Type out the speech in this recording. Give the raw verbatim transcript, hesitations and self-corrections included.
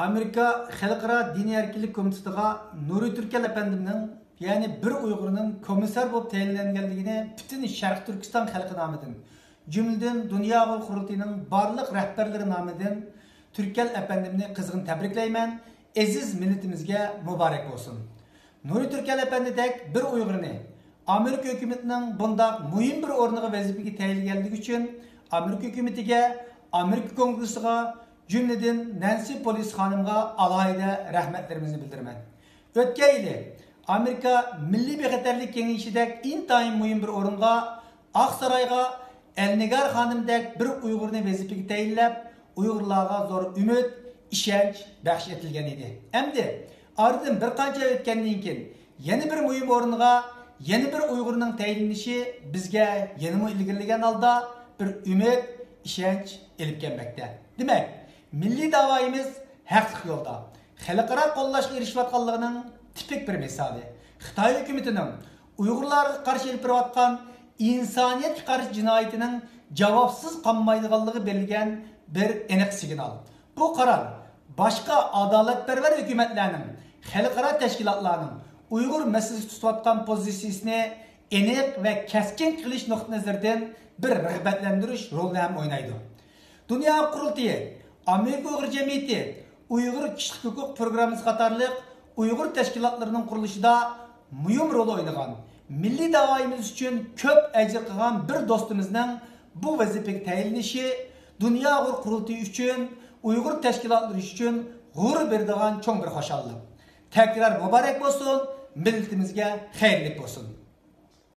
ئامېرىكا خەلقئارا دىنىي ئەركىنلىك كومىتېتىغا نۇرى تۈركەل ئەپەندىمنىڭ، يەنى بىر ئۇيغۇرنىڭ كومىسسار بولۇپ تەيىنلەنگەنلىكىنى پۈتۈن شەرقىي تۈركىستان خەلقى نامىدىن، جۈملىدىن دۇنيا ئۇيغۇر قۇرۇلتىيىنىڭ بارلىق رەھبەرلىرى نامىدىن تۈركەل ئەپەندىمنى قىزغىن تەبرىكلەيمەن. ئەزىز مىللىتىمىزگە مۇبارەك بولسۇن! نۇرى تۈركەل ئەپەندىدەك بىر ئۇيغۇرنى ئامېرىكا ھۆكۈمىتىنىڭ بۇنداق مۇھىم بىر ئورنىغا، ۋەزىپىگە تەيىنلىگەنلىكى ئۈچۈن ئامېرىكا ھۆكۈمىتىگە، ئامېرىكا كونگرېسىغا، جۈملىدىن نەنسى پېلوسى خانىمغا ئالاھىدە رەھمەتلىرىمىزنى بىلدۈرىمەن. ئۆتكەن يىلى ئامېرىكا مىللىي بىخەتەرلىك كېڭىشىدەك ئىنتايىن مۇھىم بىر ئورۇنغا، ئاقسارايغا ئەلنىگار خانىمدەك بىر ئۇيغۇرنى ۋەزىپىگە تەيىنلەپ، ئۇيغۇرلارغا زور ئۈمىد، ئىشەنچ بەخش ئېتىلگەن ئىدى. ئەمدى ئارىدىن بىر قانچە ئاي ئۆتكەندىن كېيىن، يەنە بىر مۇھىم ئورۇنغا يەنە بىر ئۇيغۇرنىڭ تەيىنلىنىشى بىزگە يەنىمۇ ئىلگىرىلىگەن ھالدا بىر ئۈمىد، ئىشەنچ ئېلىپ كەلمەكتە. دېمەك، مىللىي داۋايىمىز ھەقلىق يولدا، خەلقئارا قوللاشقا ئېرىشىۋاتقانلىقىنىڭ تىپىك بىر مىسالى. خىتاي ھۆكۈمىتىنىڭ ئۇيغۇرلارغا قارشى ئېلىپ بېرىۋاتقان ئىنسانىيەتكە قارشى جىنايىتىنىڭ جاۋابسىز قالمايدىغانلىقى بېرىلگەن بىر ئېنىق سىگنال. بۇ قارار باشقا ئادالەتپەرۋەر ھۆكۈمەتلەرنىڭ، خەلقئارا تەشكىلاتلارنىڭ ئۇيغۇر مەسىلىسىگە تۇتۇۋاتقان پوزىتسىيىسىنى ئېنىق ۋە كەسكىن قىلىش نۇقتىئى نەزىرىدىن بىر رىغبەتلەندۈرۈش رولىنى ھەم ئوينايدۇ. دۇنيا قۇرۇلتىيى، ئامېرىكا ئۇيغۇر جەمئىيىتى، ئۇيغۇر كىشىلىك ھوقۇق پروگراممىسى قاتارلىق ئۇيغۇر تەشكىلاتلىرىنىڭ قۇرۇلۇشىدا مۇھىم رول ئوينىغان، مىللىي داۋايىمىز ئۈچۈن كۆپ ئەجىر قىلغان بىر دوستىمىزنىڭ بۇ ۋەزىپىگە تەيىنلىنىشى دۇنيا ئۇيغۇر قۇرۇلتىيى ئۈچۈن، ئۇيغۇر تەشكىلاتلىرى ئۈچۈن غۇرۇر بېرىدىغان چوڭ بىر خۇشاللىق. تەكرار مۇبارەك بولسۇن، مىللىتىمىزگە خەيرلىك بولسۇن!